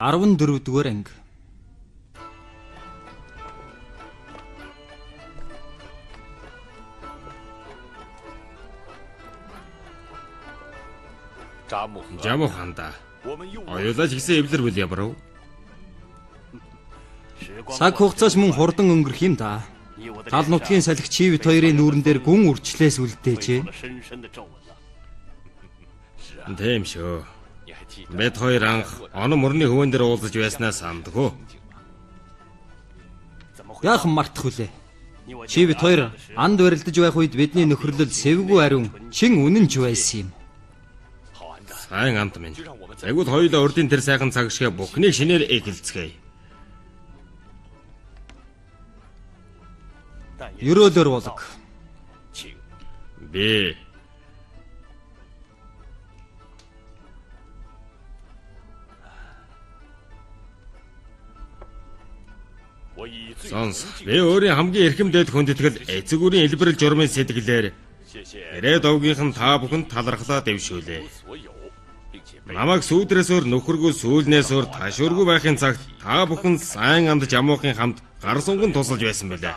14 дугаар анги. Жамуу ханда. Оюулаач гэсэн эвлэр бүл ямарв? Цаг хугацаас мөн хурдан өнгөрөх юм да. Тал нутгийн салхи чи бит хоёрын нүүрэн дээр гүн үрчлээс үлдээжээ. Тийм шүү. Бид хоёр анх онон мөрний хөвөн дээр уулзаж байснаа сандгүй. Яахан мартах вүлээ? Чи бит хоёр анд барилдаж байх үед бидний нөхөрлөл сэвгүй ариун чин үнэн ч байсан юм. Сайн амт минь. Загвал хоёулаа урдын тэр сайхан цаг шиг бүхнийг шинээр эхэлцгээе. Ерөөлөөр болог. Би Сонс. Би өөрийн хамгийн эрхэм дээд хүндэтгэл эцэг үрийн элбэрэл журмын сэтгэлээр Хэрэг довгийнхан та бүхэнд талархлаа дэвшүүлээ. Намайг сүүдрээс өөр нөхөргүй сүүлнээс өөр ташуургүй байхын цагт та бүхэн сайн амд жамуухын хамт гар сунган тусалж байсан билээ.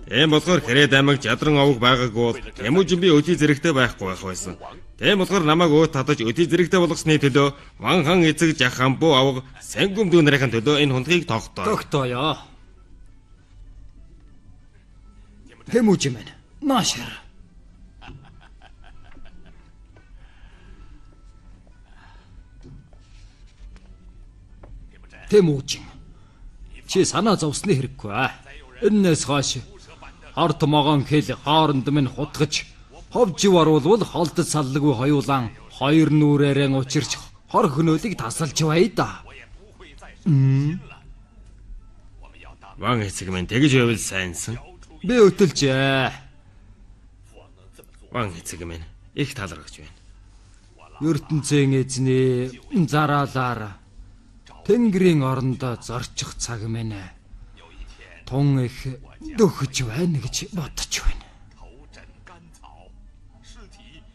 Тийм болохоор Хэрэг аймаг жадран овог байгаагүй бол Тэмүжин би өдий зэрэгтэй байхгүй байх байсан. Тийм болохоор намайг өөд татаж өдий зэрэгтэй болгосны төлөө Ван хан эцэг Жахамбу авга Сангүм дүү нарын төлөө энэ хундгийг тогтооё. Тогтооё. Тэмүжин минь наашир. Тэмүжин. Чи санаа зовсны хэрэггүй аа. Эннээс хойш хорт могоон хэл хооронд минь хутгаж хов жив оруулвал холдож саллагүй хоёулаан хоёр нүрээрээ учирч хор хөнөөлийг тасалж бай да. Ван эцэг минь тэгж байвал сайнсан. Би өтөлжээ. Ван эцэг минь их талархаж байна. ертөнцийн эзний зараалаар Тэнгэрийн орондоо зорчих цаг минь тун их дөхөж байна гэж бодож байна.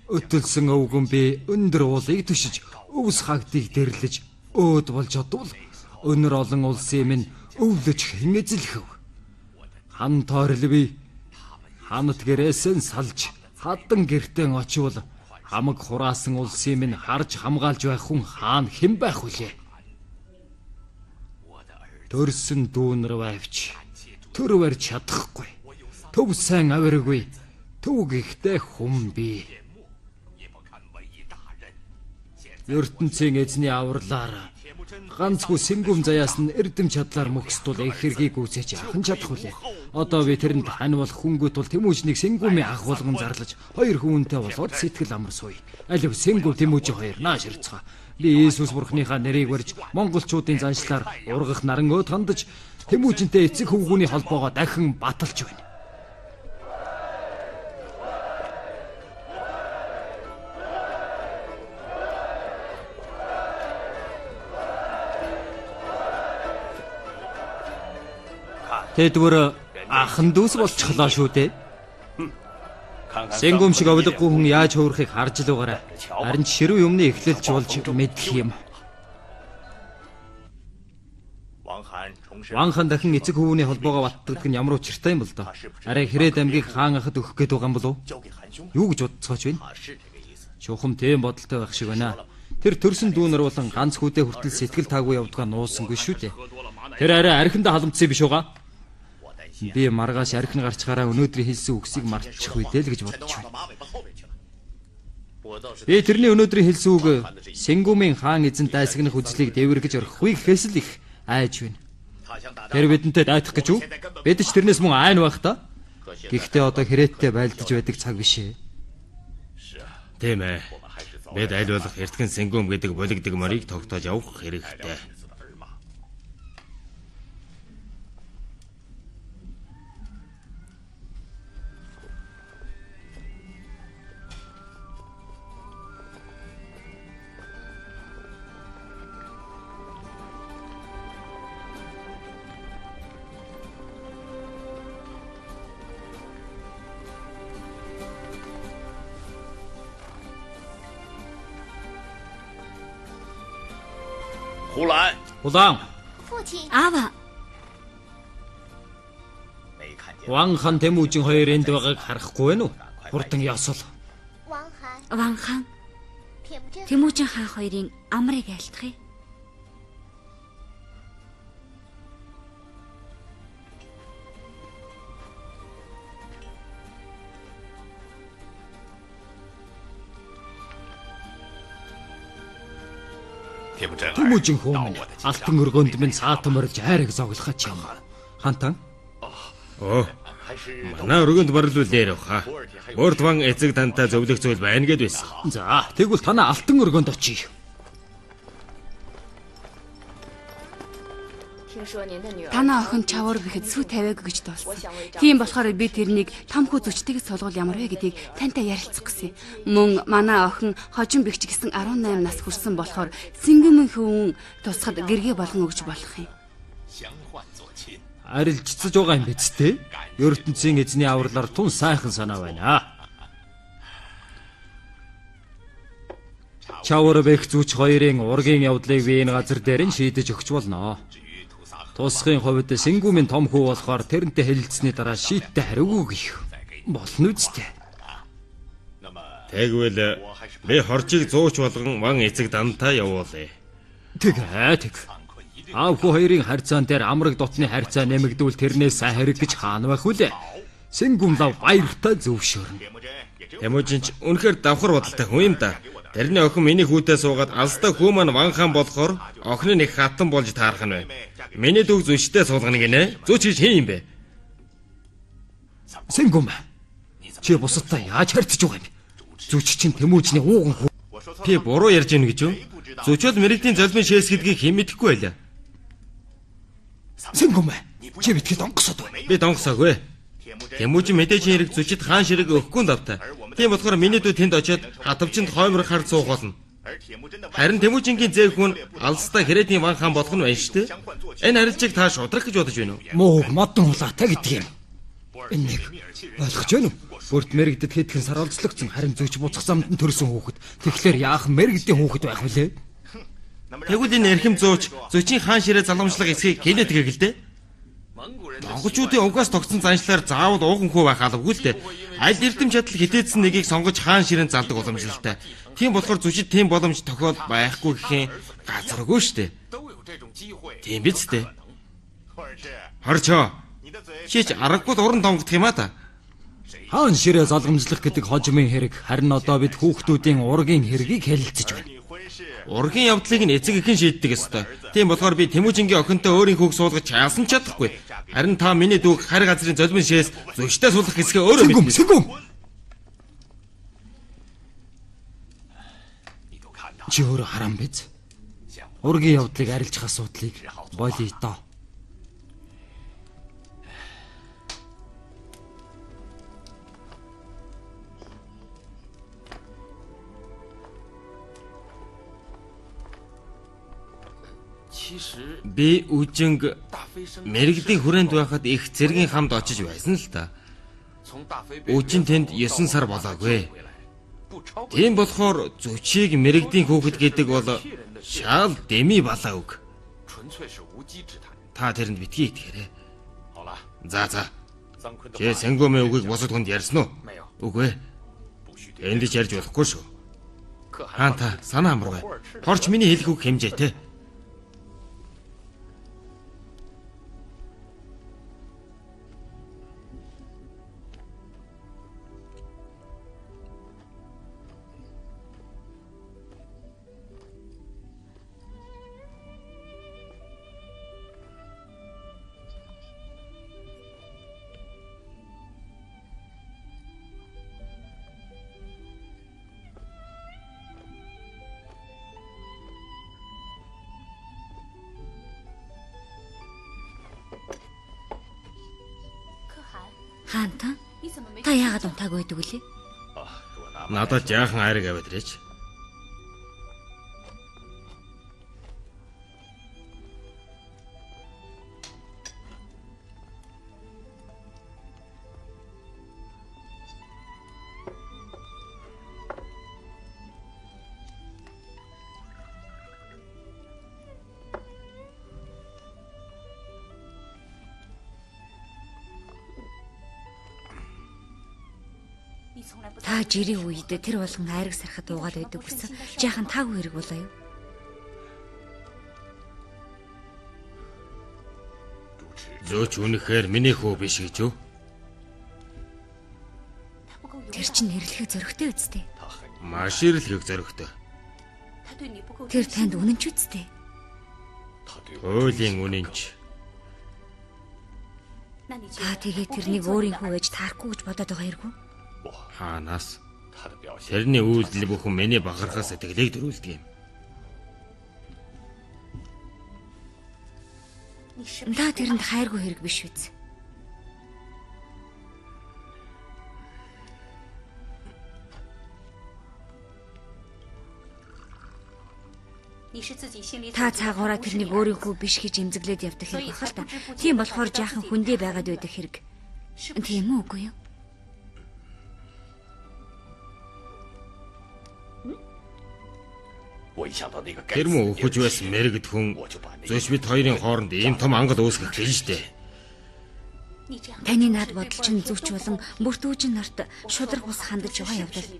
Өтөлсөн өвгөн би өндөр уулыг төшиж өвс хагдыг дэрлэж өөд болж одвол өнөр олон улсын минь өвлөж хэн эзлэхэв. Хан тойрол би ханат гэрээсэн салж хадан гэртээ очивол хамаг хураасан улсын минь харж хамгаалж байх хүн хаана хэн байх вүлээ? Төрсөн дүүнэр байвч төр барьж чадахгүй. Төв сайн авиргүй. Төв гихтээ хүм би. Ертөнцийн эзний авралаар ганцгүй сэнгүм заяас нь эрдэм чадлаар мөхсдул их хэргийг үүсэж яхан чадах вүлээ. Одоо би тэрэнд хань болох хүнгүй тул Тэмүжнийг сэнгүмийн ах болгон зарлаж хоёр хүүнтэй болоод сэтгэл амар сууя. Алив сэнгүм Тэмүжин хоёр нааш ирцгаа. Би Иесус бурхныхаа нэрийг барьж монголчуудын заншлаар ургах наран өөд хандаж Тэмүжинтэй эцэг хөвгүүний холбоогоо дахин баталж байна. Тэдгүр ахан дүүс болчихлоо шүү дээ. Сэнгүм шиг овлоггүй хүн яаж хувирахыг харж л байгаарай. Харин ч ширүү юмны эхлэлч болж мэдэх юм. Ван хан дахин эцэг хөвүүний холбоогоо баттдаг нь ямар учиртай юм бол доо. Арай Хэрэг аймгийг хаан ахад өгөх гээд байгаа юм болов уу? Юу гэж бодцоож байна? Чухам тийм бодолтой байх шиг байна. Тэр төрсөн дүүнэр болон ганц хүүдээ хүртэл сэтгэл таагүй явдгаа нуусангүй шүү дээ. Тэр арай архиндаа халамжсан биш угаа? Би маргааш архин гарчгаараа өнөөдрийн хэлсэн үгсийг мартчих үедээ л гэж бодож байна. Би тэрний өнөөдрийн хэлсэн үг Сэнгүмийн хаан эзэн дайсагнах үзлийг дээвэр гэж орхихгүй гэхээс л их айж байна. Тэр бидэнтэй дайтах гэж үү? Бид ч тэрнээс мөн айн байх та. Гэхдээ одоо хэрэттэй байлдаж байдаг цаг биш ээ. Тийм ээ. Бид аль болох эртхэн Сэнгүм гэдэг булигдаг морийг тогтоож явах хэрэгтэй. Улаан. Аава. Ван хан Тэмүүжин хоёр энд байгааг харахгүй байна уу? Хурдан ёсол. Ван хан. Тэмүүжин хаан хоёрын амрыг айлтгая. Тэмүүжин хүү минь алтан өргөөнд минь саатан морилж хайрыг зоглох ч юм. Хантан. Оо. Манай өргөнд борлуул дээр явах. Өөрт ван эцэг тантай зөвлөх зүйл байна гэд байсан. За, тэгвэл танаа алтан өргөөнд очие. Танаа охин чавар гэхэд сүү тавиагүй гэж дууссан. Тийм болохоор би тэрнийг том хүү зөчтэйг сулгуул ямар вэ гэдгийг тантай ярилцах гэсэн. Мөн манай охин хожим бэгч гэсэн 18 нас хүрсэн болохоор Сэнгүмэн хүүн тусахад гэргээ болгон өгч болох юм. Арилжцаж байгаа юм биз дээ? ертөнцийн эзний авралаар тун сайхан санаа байна. Чавар бэх зүүч хоёрын ургийн явдлыг би энэ газар дээр нь шийдэж өгч болно. Тусгын хувьд Сэнгүмийн том хүү болохоор тэрнтэй хэлэлцсэний дараа шийттэй хариуг өгөх болно үстэй. Тэгвэл би хоржийг зууч болгон ван эцэг дантаа явуулъя. Тэг тэг. Аав хүү хоёрын харьцаан дээр амраг дотны харьцаа нэмэгдвэл тэрнээс сайн хэрэг гэж хаана байх вүлээ? Сэнгүм лав баяртай зөвшөөрнө. Тэмүжин ч үнэхээр давхар бодолтой хүн юм да. Тэрний охин миний хүүтэй суугаад алстаа хүү маань ван хаан болохоор охин нь их хатан болж таарах нь байна. Миний дүүг зүштэй суулгана гинэ. Зүүч гэж хэн юм бэ? Сэнгүм. Чи бусадтай яаж харьцаж байгаа юм? Зүүч чинь Тэмүжний ууган хүү. Би буруу ярьж ийн гэж юу? Зүүчэл мэрэгдийн золбин шээс гэдгийг хэн мэдэхгүй байлаа. Сэнгүм. Чи битгий донгосод байна. Би донгосоогүй. Тэмүжин мэдээж хэрэг зүчид хаан ширэг өгөхгүй давтай. Тийм болохоор миний дүү тэнд очиод хатавчинд хоймор хар суух болно. Харин Тэмүжингийн зээх хүн алстаа хэрээдийн ван хаан болох нь байна шүү дээ. Энэ харилцааг та шудрах гэж бодож байна уу? Мууг модон улаатай гэдэг юм. Энэ нэг ойлгож байна уу? Бүрт мэрэгдэд хэдхэн сар олзлогдсон харин зүйч буцах замд нь төрсөн хүүхэд. Тэгэхээр яах мэрэгдийн хүүхэд байх вүлээ? Тэгвэл энэ эрхэм зууч зөчийн хаан ширээ залгамжлах эсхийг хинэ тэгэх л дээ. Монголчуудын угаас тогтсон заншлаар заавал ууган хүү байх албагүй л дээ. Аль эрдэм чадал хитээдсэн нэгийг сонгож хаан ширээн залдаг уламжлалтай. Тийм болохоор зүчид тийм боломж тохиол байхгүй гэхийн газаргүй шүү дээ. Тийм биз дээ. Хорчоо. Чи ч аргагүй уран тонгодох юм а та. Хаан ширээ залгамжлах гэдэг хожмын хэрэг харин одоо бид хүүхдүүдийн ургийн хэргийг хэлэлцэж байна. Ургийн явдлыг нь эцэг эхэн шийддэг ёстой. Тийм болохоор би Тэмүжингийн охинтой өөрийн хүүг суулгаж чаасан чадахгүй. Харин та миний дүүг харь газрын золбин шээс зөчтэй суулгах хэсгээ өөрөө мэднэ. Сэнгүм. Чи өөрөө харан биз? Ургийн явдлыг арилжих асуудлыг болъё доо. Би үжинг мэрэгдийн хүрээнд байхад их цэргийн хамт очиж байсан л та. Үжин тэнд 9 сар болоогүй. Тийм болохоор зөчийг мэрэгдийн хүүхэд гэдэг бол шал деми балаа үг. Та тэрэнд битгий итгээрэй. За за. Чи Сэнгүмийн үгийг бусад хүнд ярьсан уу? Үгүй. Энд ч ярьж болохгүй шүү. Хаан та санаа амаргүй. Хорч миний хэлэх үг хэмжээтэй. Хаантан та яагаад унтаагүй байдаг вүлээ? Надад жаахан айраг аваад ирээч. Та жирийн үед тэр болгон айраг сархад уугаад байдаг гэсэн. Жаахан таагүй хэрэг болоо юу? Зөөч үнэхээр миний хүү биш гэж юу? Тэр чинь нэрлэхийг зөрөгтэй үсттэй. Маш ирлэхийг зөрөгтэй. Тэр танд үнэн ч үсттэй. Хуулийн үнэнч. Та тэгээ тэрнийг өөрийн хүү гэж таарахгүй гэж бодоод байгаа хэрэг үү? Хаанаас? Тэрний үйлдэл бүхэн миний бахархаа сэтгэлийг төрүүлдэг юм. Та тэрэнд хайргүй хэрэг биш үз. Та цаагаараа тэрнийг өөрийн хүү биш гэж эмзэглээд явдаг хэрэг бах л та. Тийм болохоор жаахан хүндээ байгаад байдаг хэрэг. Тийм үү үгүй юу? Тэр мөн өхөж байсан мэрэгд хүн зөөч бид хоёрын хооронд ийм том ангал үүсгэх гэж штэ. Таны над бодол чинь зүвч болон бүртүүжин нарт шудраг ус хандаж байгаа явдал.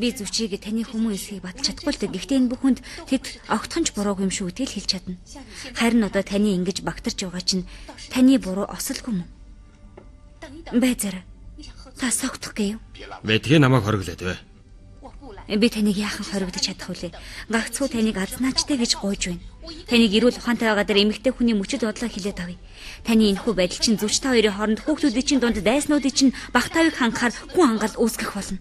Би зүвчийг таны хүмүүн эсхийг баталж чадахгүй л дээ. Гэхдээ энэ бүхэнд тэд огтхон ч буруугүй юм шүү гэдгийг хэлж чадна. Харин одоо таны ингэж багтарч байгаа чинь таны буруу осолгүй мөн. Бай зэрэг. Та согтох гээв. Бэтгээ намайг хориглоод бай. Би таныг яахан хориглож чадах вүлээ? Гагцхүү таныг азнаачтай гэж гуйж байна. Таныг эрүүл ухаантай байгаа дээр эмэгтэй хүний мөчөд бодлоо хэлээд авъя. Таны энэхүү байдал чинь зүвч та хоёрын хооронд хүүхдүүдийн чинь дунд дайснуудын чинь баг тавыг хангахаар хүн ангаал үүсгэх болно.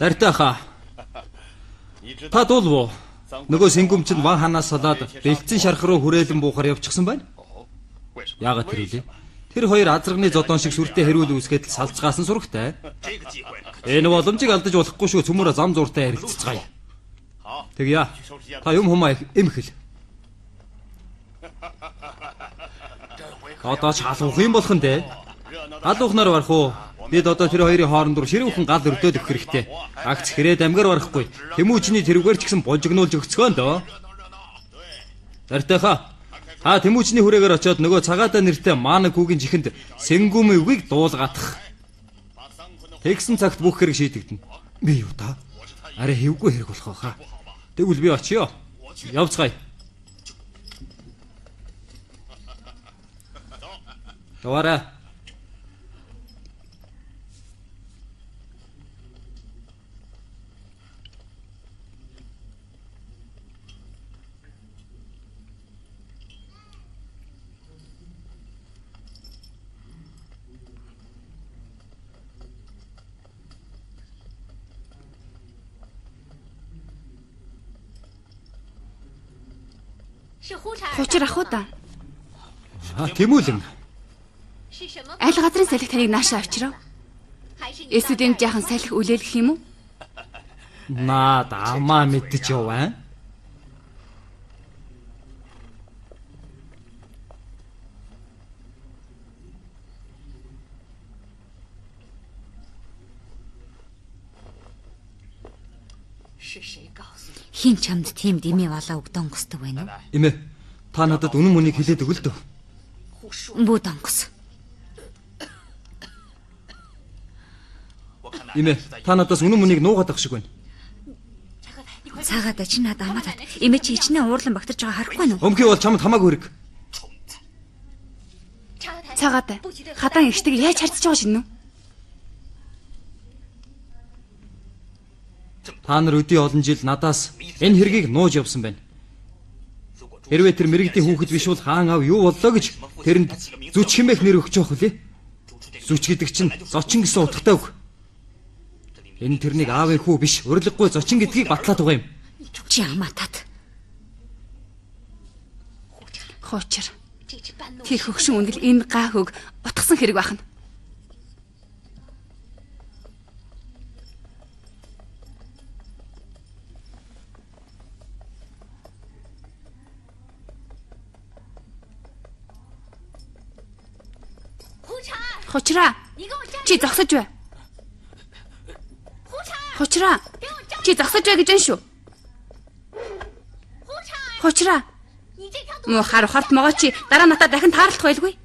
Дартай хаа. Та дуулав уу? Нөгөө сэнгүм чинь ван ханаас салаад бэлдсэн шарх руу хүрээлэн буухаар явчихсан байна. Яагаад тэр үлээ? Тэр хоёр азрагны зодон шиг сүртэй хэрүүл үүсгээд л салцгаасан сурагтай. Энэ боломжийг алдаж болохгүй шүү. Цөмөрө зам зууртай ярилццгаая. Тэгье. Та юм хумаа эмхэл. Одоо ч халуух юм болох нь дээ. Галуухнаар барах уу? Бид одоо тэр хоёрын хооронд руу ширүүхэн гал өрдөөд өгөх хэрэгтэй. Агц хэрэг дамгаар барахгүй. Тэмүүжний тэрүүгээр ч гэсэн божигнуулж өгцгөөн дөө. Дартай хаа. Та тэмүүжний хүрээгээр очиод нөгөө цагаатаа нэртэй Маана хүүгийн чихэнд Сэнгүмийн үгийг дуулгаатах. Тэгсэн цагт бүх хэрэг шийдэгдэнэ. Би юу та? Арай хэвгүй хэрэг болох байхаа. Тэгвэл би очиё. Явцгаая. Яваарай. Хучир ах уу да. Тэмүүлэн. Аль газрын салхи таныг наашаа авчирав? Эсвэл энд жаахан салхи үлээлгэх юм уу? Наад амаа мэдчих яваа. Хин чамд тийм дэмий валаа үг донгосдог байна уу? Эмээ, та надад үнэн мөнийг хэлээд өгөл дөө. Бүү донгос. Эмээ, та надаас үнэн мөнийг нуугаад авах шиг байна. Цагаатаа чи надад амаа тат. Эмээ чи хичнээн уурлан багтарч байгаа харахгүй байна уу? Өмхий бол чамд хамаагүй хэрэг. Цагаатай. Хадаан эгчтэйг яаж харьцаж байгаа шинэ үү? Та нар өдий олон жил надаас энэ хэргийг нууж явсан байна. Хэрвээ тэр мэрэгдийн хүүхэд биш бол хаан ав юу боллоо гэж тэрэнд зүч хэмээх нэр өгч явах үлээ. Зүч гэдэг чинь зочин гэсэн утгатай үг. Энэ тэрнийг аавын хүү биш, урилгагүй зочин гэдгийг батлаад байгаа юм. Чи амаа тат. Хуучир. Тэр хөгшин үнгэл энэ га хөг утгасан хэрэг байх нь. Хучраа. Чи зогсож бай. Хучраа. Чи зогсож бай гэж байна шүү. Хучраа. Муу хар ухарт могоо чи дараа надад дахин таарлах байлгүй.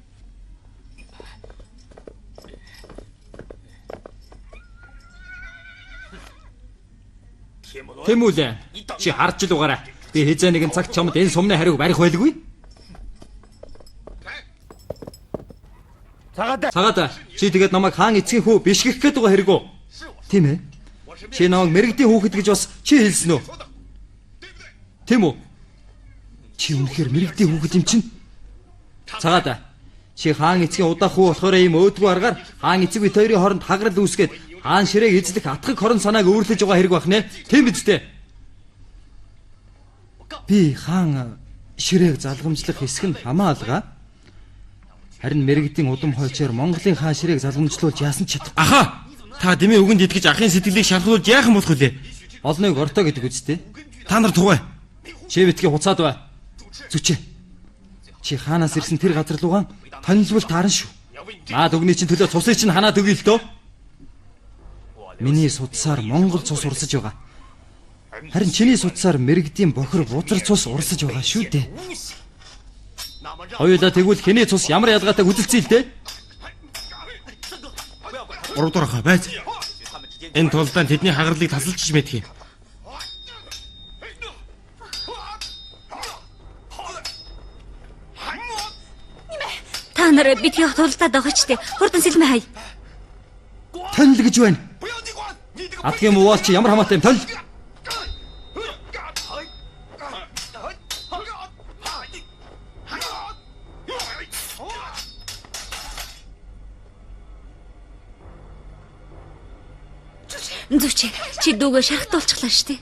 Тэмүүлээ. Чи харж л угаарай. Би хизээ нэгэн цагт чамд энэ сумны хариуг барих байлгүй. Цагаад чи тэгээд намайг хаан эцгийн хүү бишгэх гээд байгаа хэрэг үү? Тийм ээ. Чи намайг мэрэгдийн хүүхэд гэж бас чи хэлсэн үү? Тийм үү? Чи үнэхээр мэрэгдийн хүүхэд юм чинь? Цагаад чи хаан эцгийн удаах хүү болохоор ийм өөдгөө аргаар хаан эцэг бит хоёрын хооронд хагарал үүсгээд хаан ширээг эзлэх атгаг хорон санааг өөрлөж байгаа хэрэг байх нэ. Тийм биз дээ? Би хаан ширээг залгамжлах хэсэг нь хамаа алгаа. Харин мэрэгдийн удам хойчоор Монголын хаан ширээг залгамжлуулж яасан ч чадахгүй. Аха! Та дэмий үгэнд итгэж ахын сэтгэлийг шархлуулж яахан болох вүлээ? Олныг ортой гэдэг үстэй. Та нар тугай. Чи битгий хуцаад бай. Зүчээ. Чи хаанаас ирсэн тэр газар руугаан тонилбол таарна шүү. Наад өгний чинь төлөө цусыг чинь ханаад өгье л дөө. Миний судсаар Монгол цус урсаж байгаа. Харин чиний судсаар мэрэгдийн бохир бузар цус урсаж байгаа шүү дээ. Хоёулаа тэгвэл хэний цус ямар ялгаатай үзэлцээ л дээ. Гурав дахь ахаа байз. Энэ тулдаан тэдний хагарлыг тасалчих мэдх юм. Та нар битгий тулдаад байгаа ч дээ. Хурдан сэлмээ хай. Тонил гэж байна. Адгийн муул чи ямар хамаатай юм тонил. Зүвч чи дүүгээ шархтуулчихлаа шүү дээ.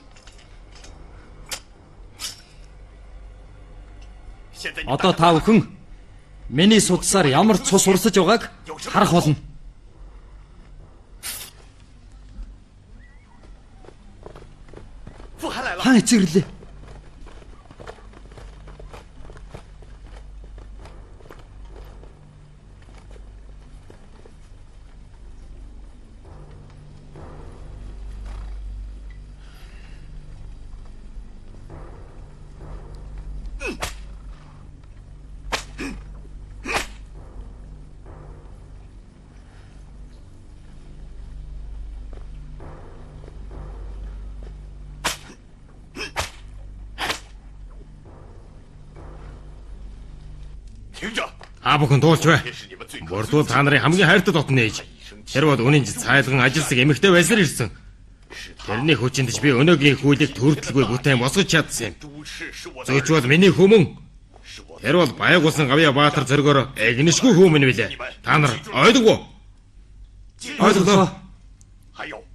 Одоо та бүхэн миний судсаар ямар цус урсаж байгааг харах болно. Хаан эцэг ирлээ. Та бүхэн туулч бай. Бурдуул та нарын хамгийн хайртай дотно ээж. Тэр бол үнэн цайлган ажилсаг эмэгтэй байсаар ирсэн. Тэрний хүчинд ч би өнөөгийн хүүлийг төрдөлгүй бүтээн босгож чадсан юм. Зөөч бол миний хүмүүн. Тэр бол байгуулсан гавья баатар зөргөөр эгнэшгүй хүмүүн билээ. Та нар ойлгов уу? Ойлголоо.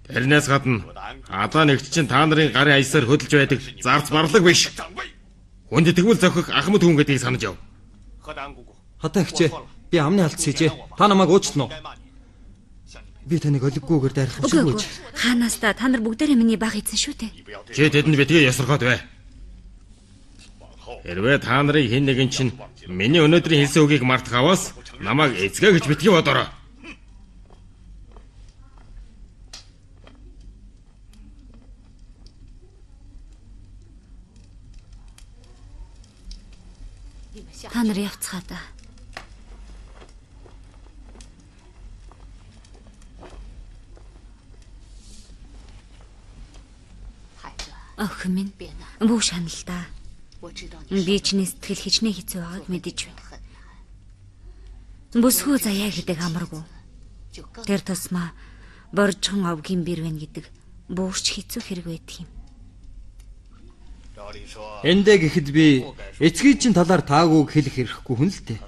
Тэрнээс гадна адаа нэгт чинь та нарын гарын аясаар хөдөлж байдаг зарц барлаг биш. Хүнд тэгвэл зохих ахмад хүн гэдгийг санаж яв. Хатан хчээ. Би амны алдс хийжээ. Та намайг уучлана уу? Би таныг олиггүйгээр дайрах Үгүй учиргүй. үгүй. Хаанаас та нар бүгдээрээ миний баг эзэн шүү дээ. Чи тэдэнд битгий ёсорхоод бай. Хэрвээ та нарын хэн нэгэн чинь миний өнөөдрийн хэлсэн үгийг мартах аваас намайг эзгээ гэж битгий бодороо. Та нар явцгаа да. Охин минь, бүү шанал да. Би чиний сэтгэл хичнээн хэцүү байгааг мэдэж байна. Бүсгүй заяа гэдэг амаргүй. Тэр тусмаа боржхон овгийн бэр байна гэдэг буурч хэцүү хэрэг байдаг юм. Эндээ гэхэд би эцгийн чинь талаар таагүйг хэлэх эрхгүй хүн л дээ.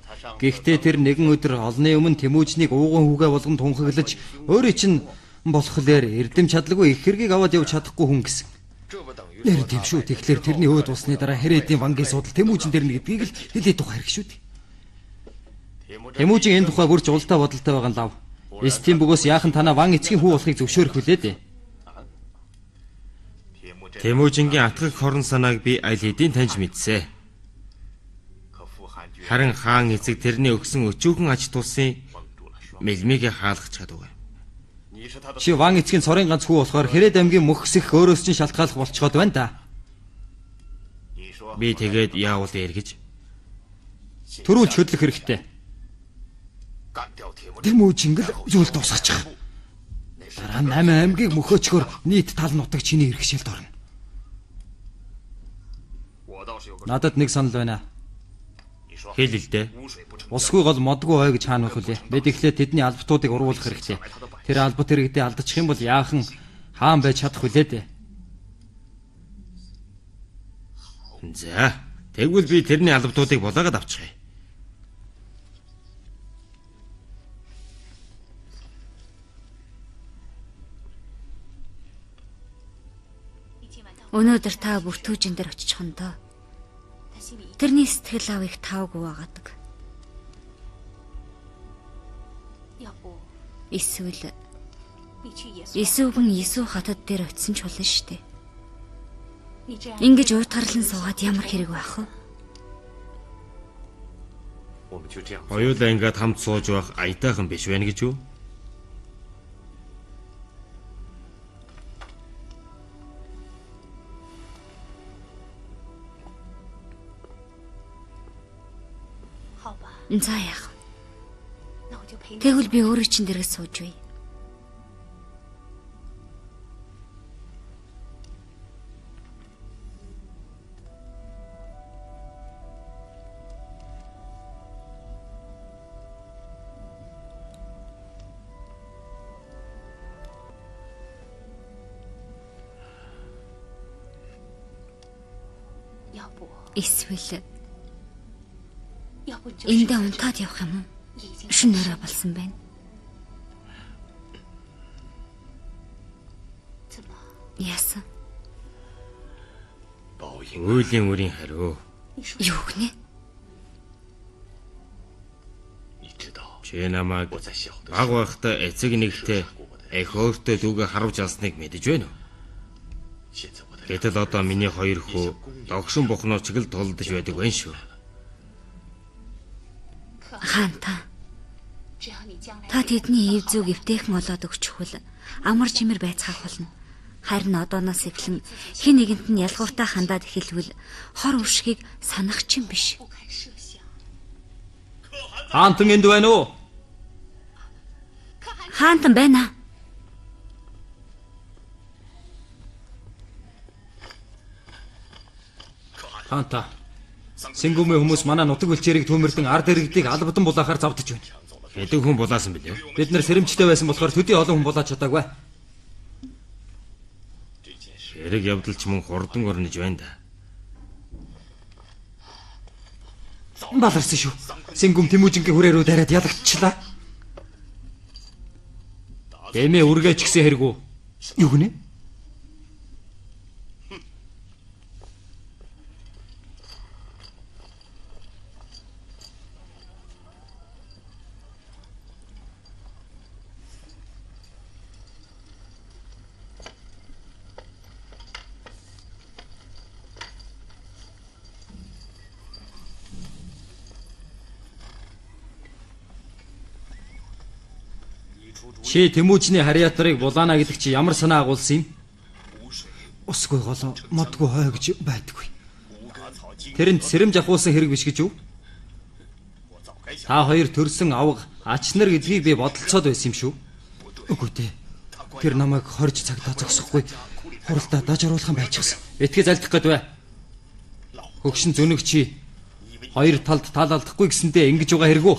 Гэхдээ тэр нэгэн өдөр олны өмнө Тэмүүжнийг ууган хүүгээ болгон тунхаглаж өөрийн чинь болохоор эрдэм чадлагүй их хэргийг аваад явж чадахгүй хүн гэсэн. Нэр тийм шүү. Тэгэхээр тэрний өөд усны дараа Хэрэдийн вангийн судал Тэмүүжин дээр нь гэдгийг л хэлээд тухай хэрэг шүү дээ. Тэмүүжин энэ тухай бүрч ултай бодолтой байгаа нь лав. Эс тийм бөгөөс яахан танаа ван эцгийн хүү болохыг зөвшөөрөх хүлээ дээ. Тэмүүжингийн атгах хорон санааг би аль хэдийн таньж мэдсэ. Харин хаан эцэг тэрний өгсөн өчүүхэн ач тулсын мэлмигээ хаалгах чадвар. Чи ван эцгийн цорын ганц хүү болохоор Хэрээд аймгийн мөхсөх өөрөөс чинь шалтгааллах болцоход байна да. Би тэгээд яавал эргэж Төрүүлж хөдлөх хэрэгтэй. Тэмүүжингэл зүйл дуусгачих. Дараа нь 8 аймгийг мөхөөчгөр нийт тал нутаг чиний иргэшээлд орно. Надад нэг санал байна. Хэл л дээ. Усгүй гол модгүй хой гэж хаана байх вүлээ. Бид эхлээд тэдний албатуудыг урвуулах хэрэгтэй. Тэр албат иргэдээ алдчих юм бол яахан хаан байж чадах вүлээ дээ. За, тэгвэл би тэрний албатуудыг булаагаад авчихъя. Өнөөдөр та бүртүүжин дээр очих нь доо. Тэрний сэтгэл авыг тавгүй байгадаг. Эсвэл Есүгэн Есү хатад дээр очисон ч болно шүү дээ. Ингэж уйтгарлан суугаад ямар хэрэг байх вэ? Хоёулаа ингээд хамт сууж байх аятайхан биш байна гэж юу? За яах вэ? Тэгвэл би өөрөө чинь дээрээ сууж бай. Эсвэл эндээ унтаад явах юм уу? Шөнө орой болсон байна. Яасан? Үйлийн үрийн хариу. Юу гинэ? Чи намайг баг байхдаа эцэг нэгтээ эх өөртөө дүүгээ харавж алсныг мэдэж байна уу? Гэтэл одоо миний хоёр хүү догшин бухнуу чиг л тулдаж байдаг байх шүү. Хаан та. Та тэдний ив зүг эвтэйхэн олоод өгчихвөл амар чимэр байцгаах болно. Харин одооноос эхлэн хэн нэгэнд нь ялгууртаа хандаад эхэлвэл хор уршгийг санах чинь биш. Хаантан энд байна уу? Хаантан байна. Хаанта. Сэнгүмийн хүмүүс манай нутаг бэлчээрийг түүмэрлэн ард иргэдийг албадан булаахаар завдаж байна. Хэдэн хүн булаасан бэлээ? Бид нар сэрэмжтэй байсан болохоор төдий олон хүн булааж чадаагүй. Хэрэг явдал ч мөн хурдан орнож байна да. Баларсан шүү. Сэнгүм Тэмүүжингийн хүрээ рүү дараад ялагдчихлаа. Дэмээ үргээч гисэн хэрэгүү. Юу гинэ? Чи Тэмүүжний харьяатрыг булаана гэдэг чи ямар санаа агуулсан юм? Усгүй голоо модгүй хой гэж байдаггүй. Тэрэнд сэрэмж ахуулсан хэрэг биш гэж юу? Та хоёр төрсөн авга ач нар гэдгийг би бодолцоод байсан юм шүү. Үгүй дээ. Тэр намайг хорж цагтаа зогсохгүй. Хуралдаа даж оруулах юм байчихсан. Битгий залдах гээд бай. Хөгшин зөнөг чи хоёр талд тал алдахгүй гэсэндээ ингэж байгаа хэрэгүү.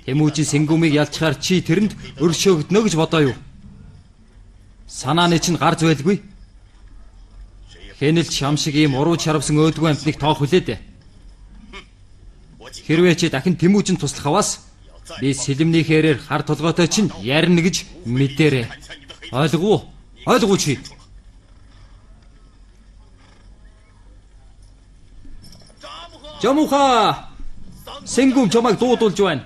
Тэмүүжин Сэнгүмийг ялчхаар чи тэрэнд өршөөгднө гэж бодоо юу? Санааны чинь гарз байлгүй. Хэнэл шам шиг ийм уруу чарвсан өөдгөө амтныг тоох хүлээ дээ. Хэрвээ чи дахин Тэмүүжин туслах аваас би сэлэмний хэрээр хар толгойтой чинь ярина гэж мэдээрэй. Ойлгов уу? Ойлгов уу чи? Жамуха! Сэнгүм чамайг дуудулж байна.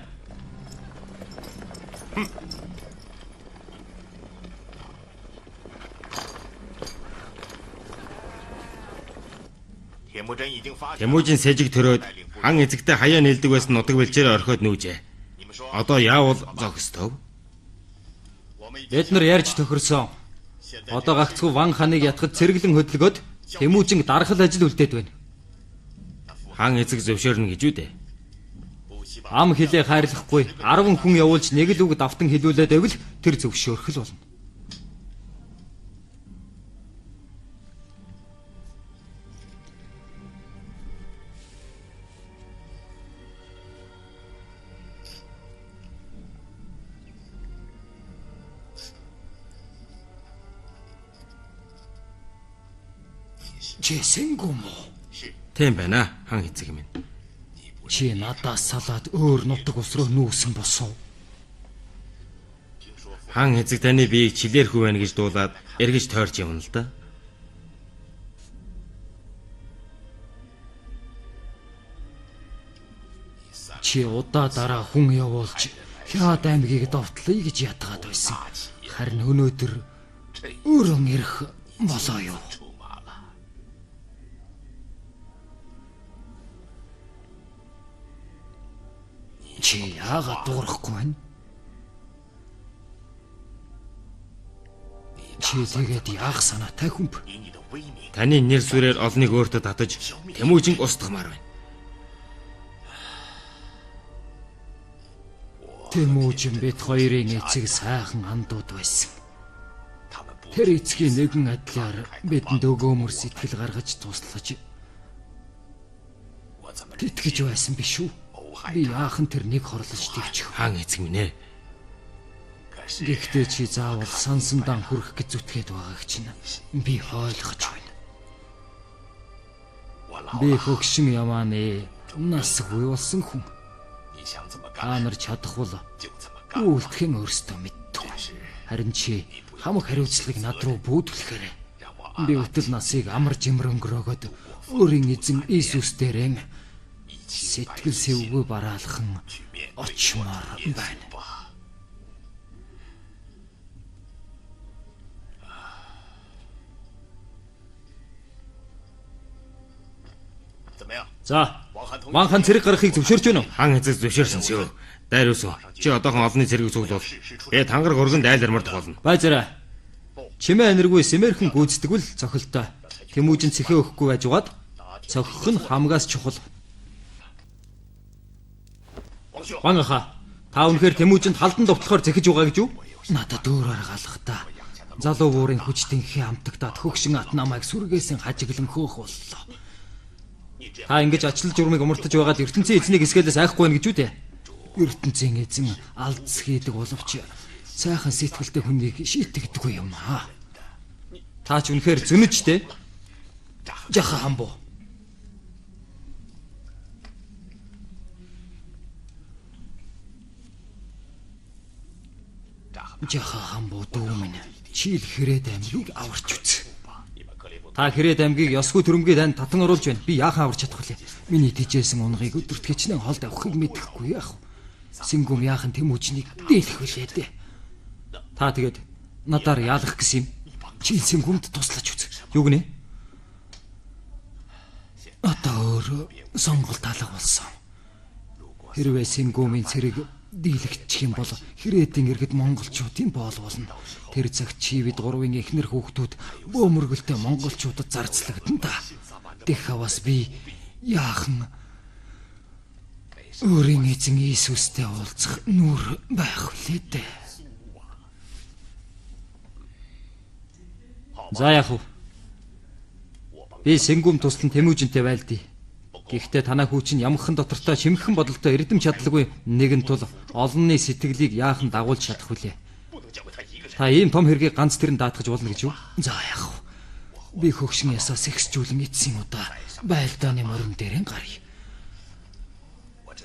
Тэмүүжин сэжиг төрөөд хан эзэгтэй хаяа нэлдэг байсан нутаг бэлчээр орхиод нүүжээ. Одоо яавал зохистов? Бид нар ярьж тохирсон. Одоо гагцхүү Ван ханыг ятгад цэргэлэн хөдөлгөөд Тэмүүжин дархал ажил үлдээд байна. Хаан эцэг зөвшөөрнө гэж үү дээ? Ам хилээ хайрлахгүй 10 хүн явуулж нэг л үг давтан хилүүлээд байвал тэр зөвшөөрөх л болно. Чи сэнгүм үү? Тийм байна, хаан эцэг минь. Чи надаас салаад өөр нутаг ус руу нүүсэн босов. Хаан эцэг таны биеийг чилээр хүү байна гэж дуулаад эргэж тойрч явна л да. Чи удаа дараа хүн явуулж Хяад аймгийг довтлоё гэж ятгаад байсан. Харин өнөөдөр өөрөө ирэх болоо юу? Чи яагаад дуурахгүй байна? Чи тэгээд яах санаатай хүн бэ? Таны нэр сүрээр олныг өөртөө татаж Тэмүүжинг устгамаар байна. Тэмүүжин бид хоёрын эцэг сайхан андууд байсан. Тэр эцгийн нэгэн адилаар бидэнд өгөөмөр сэтгэл гаргаж туслаж тэтгэж байсан биш үү? Би яахан тэр нэг хорлож төвчих. Хаан эцэг минь ээ. Гэхдээ чи заавал сансандаан хүрэх гэж зүтгээд байгааг чинь би ойлгож байна. Би хөгшин ямааны насгүй болсон хүн. Та нар чадах бол үйлдэхин өөрсдөө мэддэг. Харин чи хамаг хариуцлагыг над руу бүүдүүлэхээр би өтөл насыг амар жимэр өнгөрөөгөөд өөрийн эзэн Иесус дээрэн сэтгэл сэвгүй бараалхан очмоор байна. За, Ван хан цэрэг гаргахыг зөвшөөрч байна уу? Хаан эцэг зөвшөөрсөн шүү. Дайруулс. Чи одоохон олонний цэргийг цуглуул. Би тангар гурган дайлармаар тохиолно. Байзараа. Чимээ аниргүй сэмэрхэн гүйцэтгэвэл цохилтой. Тэмүүжин цэхээ өгөхгүй байж угаад цохих нь хамгаас чухал. Ван аха, та үнэхээр Тэмүүжинд халдан довтлохоор зэхэж байгаа гэж юу? Надад өөр арга алга та. Залуу буурын хүч тэнхээ амтагтаад хөгшин ат намайг сүргээсэн хажиглан хөөх боллоо. Та ингэж ачлал журмыг умартаж байгаад ертөнцийн эзнийг эсгэлээс айхгүй байна гэж үү дээ? Ертөнцийн эзэн алдс хийдэг боловч сайхан сэтгэлтэй хүнийг шийтгдэггүй юм аа. Та ч үнэхээр зөнөж дээ. Жаха хамбу. Жаха хамбу дүү минь. Чи л Хэрээд аймгийг аварч үз. Та Хэрээд аймгийг ёсгүй төрөмгий танд татан оруулж байна. Би яахан аварч чадах вүлээ? Миний тижээсэн унгыг өдөрт хичнээн холд авахыг мэдэхгүй яах вэ? Сэнгүм яахан Тэмүүжнийг дийлэх вүлээ дээ. Та тэгээд надаар яалах гэсэн юм? Чи Сэнгүмд туслаж үз. Юу гинэ? Одоо өөр сонголт алга болсон. Хэрвээ Сэнгүмийн цэрэг дийлэгдчих юм бол Хэрээдийн иргэд монголчуудын боол болно. Тэр цагт чи бид гурвын эхнэр хүүхдүүд бөөмөргөлтэй монголчуудад зарцлагдана та. Дэх аваас би яахан өөрийн эзэн Иесустэй уулзах нүур байх үлээ дээ. За яах вэ? Би Сэнгүм туслан Тэмүүжинтэй байлдъя. Гэхдээ танаа хүү чинь ямагхан дотортой шимхэн бодолтой эрдэм чадалгүй нэгэн тул олонний сэтгэлийг яахан дагуулж чадах вүлээ. Та ийм том хэргийг ганц тэрэн даатгаж болно гэж юу? За яах вэ? Би хөгшин ясаас ихсжүүлэн эцсийн удаа байлдааны морин дээрэн гаръя.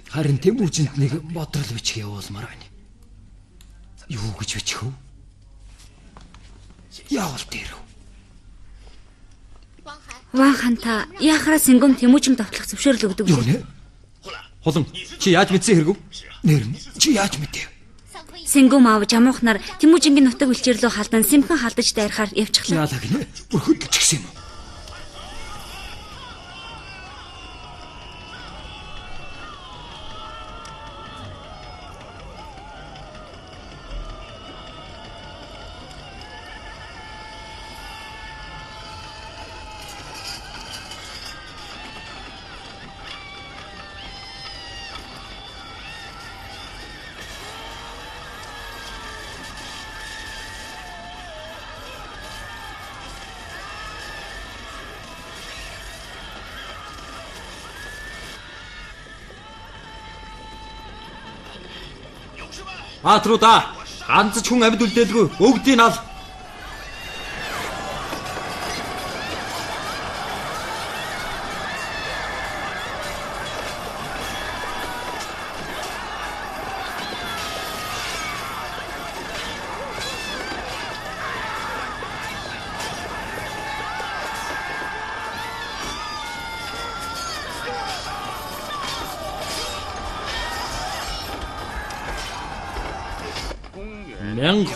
Харин Тэмүүжинд нэг бодрол бичих явуулмаар байна. Юу гэж бичих вэ? Явал дээр. Ван хан та яхаараа Сэнгүм Тэмүүжин довтлох зөвшөөрөл өгдөг Юу нэ? Хулан чи яаж мэдсэн хэрэгв? Нэр нь чи яаж мэдэв? Сэнгүм аав жамуухнаар Тэмүүжингийн нутаг бэлчээр лөө халдан сэмхэн халдаж дайрахаар явчихлаа. Яалаа гинэ? Бүр хөдөлж гисэн юм уу? Баатруудаа, ганц ч хүн амьд үлдээлгүй. Бүгдийг ал.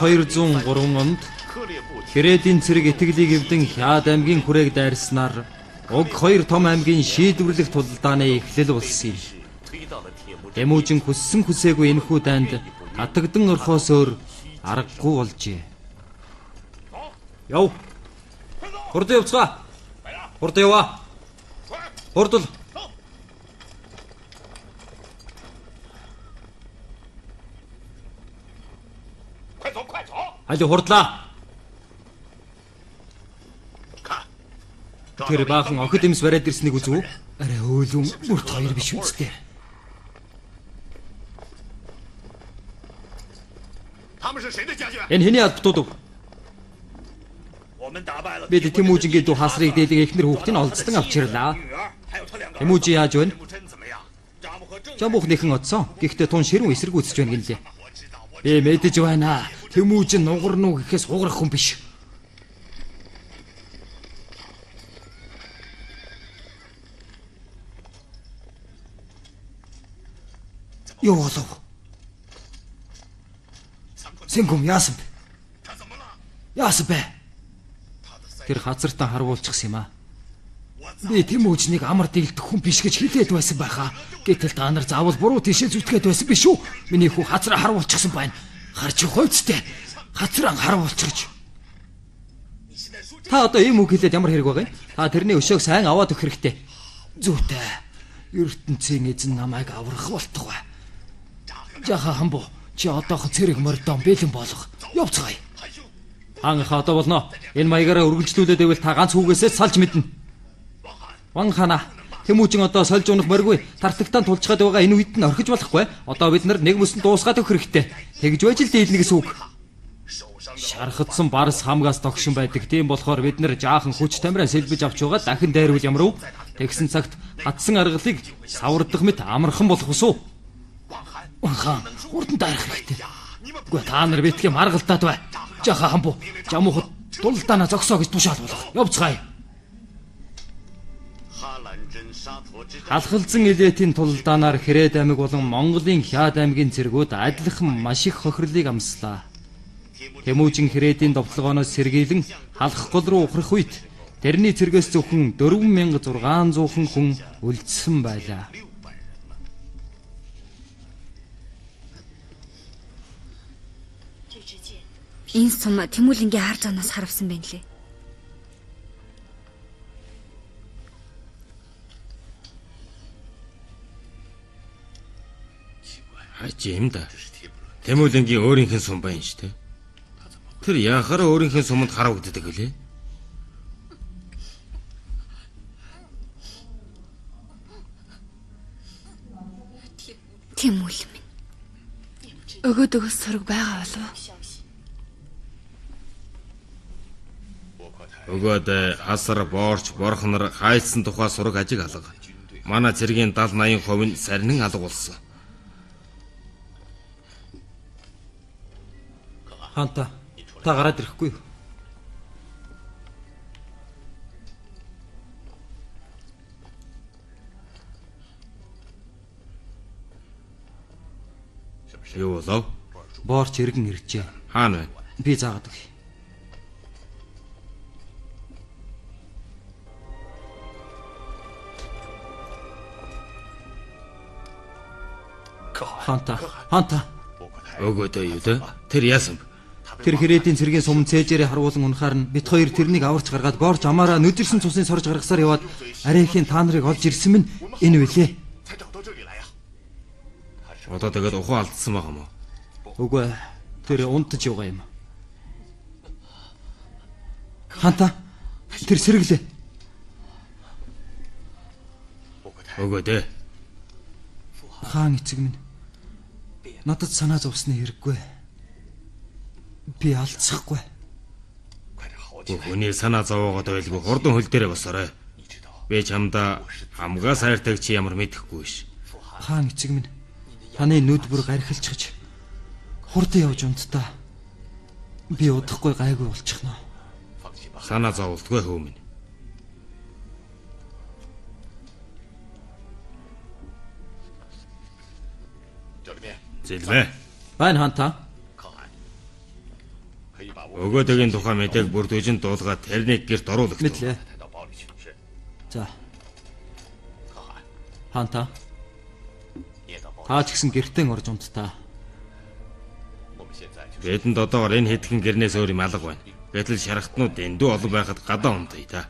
«1203 онд Хирэдийн цэрэг итгэлийг эвдэн Хяад аймгийн хүрээг дайрснаар уг хоёр том аймгийн шийдвэрлэх тулалдааны эхлэл болсон юм. Тэмүжин хүссэн хүсээгүй энэхүү дайнд татагдан орхоос өөр аргагүй болжээ. Яв. Хурдан явцгаа. Хурдан яваа. Хурдл. Аль хурдлаа. Тэр баахан охид эмс бариад ирснийг үзв үү? Арай өөлөн бүрт хоёр биш үстэй. Энэ хэний албатууд вэ? Бид Тэмүжингийн дүү хасрыг дээлэг эхнэр хүүхдийг олзлон авчирлаа. Тэмүжин яаж байна? Жамбух нэхэн одсон. Гэхдээ тун ширүүн эсэргүүцэж байна гинлээ. Би мэдэж байна. Тэмүжин нугарна уу гэхээс хугарах хүн биш. Юу болов? Сэнгүм яасан бэ? Яасан бэ? Тэр хазартан харвуулчихсан юм аа. Би Тэмүжнийг амар дийлдэх хүн биш гэж хэлээд байсан байхаа. Гэтэл та нар заавал буруу тийшээ зүтгээд байсан биш үү? Миний хүү хазраа харвуулчихсан байна. Харж хувцтай. Хазраа харвуулчихж. Та одоо ийм үг хэлээд ямар хэрэг байгаа юм? Та тэрний өшөөг сайн аваад өгөх хэрэгтэй. Зүйтэй. ертөнцийн эзэн намайг аврах болтугай. Жаха хамбу, чи одоохон цэрэг мордон бэлэн болох. Явцгаая. Хаан их одоо болно. Энэ маягаараа үргэлжлүүлээд байвал та ганц хүүгээсээ салж мэднэ. Ван хана, Тэмүжин одоо сольж унах морьгүй тартагтаа тулчгаад байгаа энэ үед нь орхиж болохгүй. Одоо бид нар нэг мөсөн дуусгаад өгөх хэрэгтэй. Тэгж байж л дийлнэ гэсэн үг. Шархадсан барс хамгаас догшин байдаг. Тийм болохоор бид нар жаахан хүч тамираа сэлбэж авч байгаа дахин дайрвал ямар вэ? Тэгсэн цагт хатсан аргалыг савардах мэт амархан болох усуу. Ван хаан, хурдан дайрах хэрэгтэй. Үгүй та нар битгий маргалдаад бай. Жаха хамбу, жамуухад тулдаанаа зогсоо гэж тушаал болох. Явцгаая. Халахалзан Илэтийн тулалдаанаар Хирэд аймаг болон Монголын Хяад аймгийн цэргүүд адилхан маш их хохирлыг амслаа. Тэмүжин Хирэдийн довтлогооноос сэргийлэн халах гол руу ухрах үед тэрний цэргээс зөвхөн 4600 хүн үлдсэн байлаа. Энэ сум Тэмүүлэнгийн хар зооноос харавсан байна лээ. Хаж юм да. Тэмүүлэнгийн өөрийнх нь сум байна шүү дээ. Тэр яхаараа өөрийнх нь суманд харагддаг гэлээ. Тэмүүл минь. Өгөөд өгөөс сураг байгаа болов уу? Өгөөд асар боорч борхнор хайлсан тухай сураг ажиг алга. Манай цэргийн 70 80% нь сарнин алга болсон. Хаанта, та гараад ирэхгүй юу? Юу болов? Боорч эргэн иржээ. Хаана байна? Би заагаад өгье. Хаанта, хаанта. Өгөөдөө юу дээ? Тэр яасан бэ? Тэр Хирэдийн цэргийн сум цээжээрээ харуулan унахаар нь бит хоёр тэрнийг аварч гаргаад борч амаараа нүдэрсэн цусны сорж гаргасаар яваад арайхийн та нарыг олж ирсэн минь энэ үлээ. Одоо тэгээд ухаан алдсан байгаа юм уу? Үгүй тэр унтаж байгаа юм. Ханта тэр сэргэлээ. Өгөөдөө. Хаан эцэг минь. Надад санаа зовсны хэрэггүй. Би алдсахгүй. Хүний санаа зовоогоод байлгүй хурдан хөл дээрээ босоорой. Би чамдаа хамгаас хайртайг чи ямар мэдэхгүй ш. Хаан эцэг минь, таны нүд бүр гархилчихж хурдан явж унтдаа. Би удахгүй гайгүй болчихно. Санаа зовлтгүй хөө минь. Зэлмэ. Байна хаанта. Өгөөдөгийн тухай мэдээг бүр төжинд дуулгаад тэрнийг гэрт оруулах. Мэдлээ. За. Хаанта. Та ч гэсэн гэртээ орж унттаа. Бидэнд одоогор энэ хэдхэн гэрнээс өөр юм алга байна. Гэтэл шарахтнууд дэндүү олон байхад гадаа унтъя та.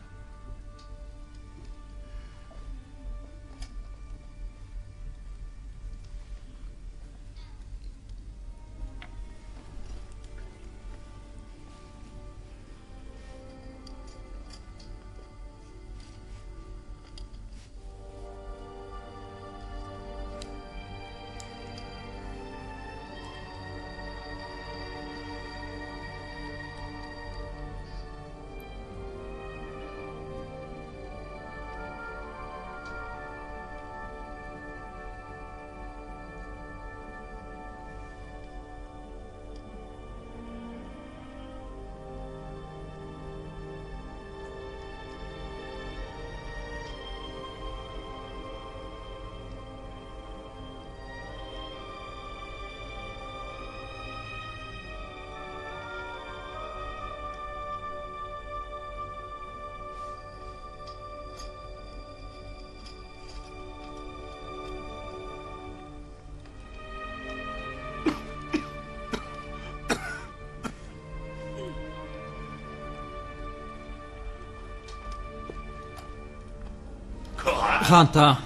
Хаанта.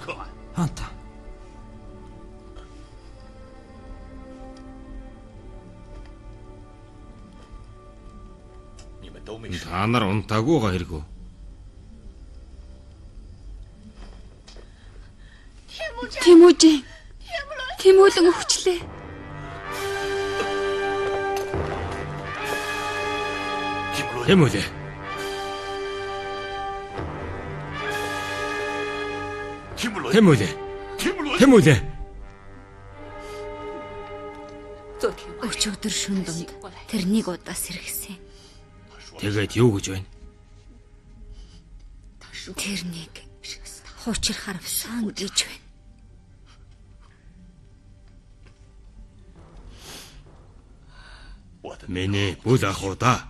Хаанта. Та нар унтаагүй га хэрэгөө. Тэмүүжин. Тэмүүлэн өвчлээ. Тэмүүлээ. Тэмүүлээ. Тэмүүлээ. Өчигдөр шүн дунд тэр нэг удаа сэргсэн. Тэгээд юу гэж байна? Тэр нэг хуучир харавсан гэж байна. Миний бүл ах уу да.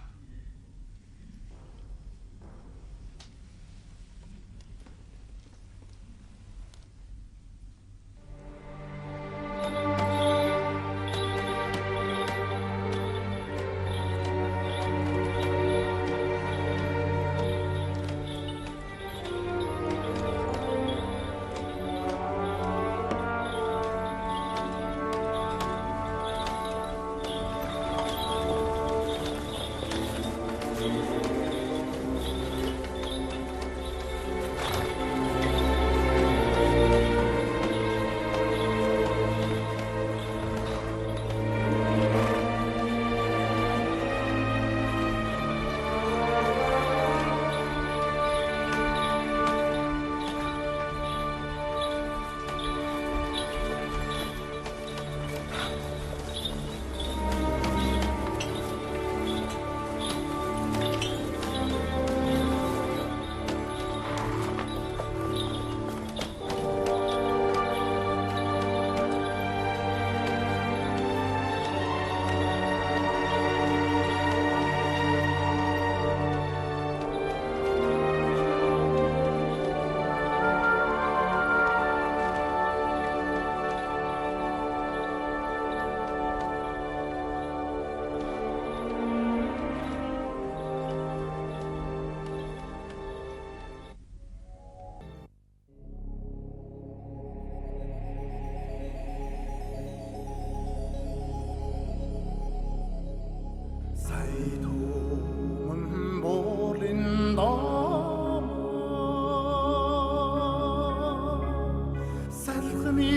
Салхны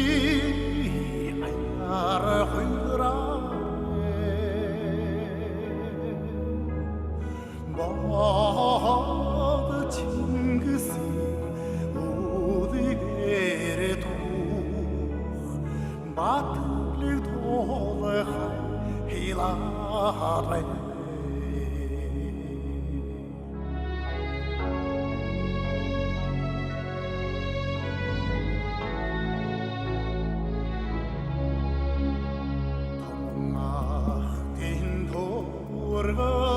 аяар. Бод Чингисийн үлгээр түүх Батлыг туулах хилаарэ. Томнахтын туурга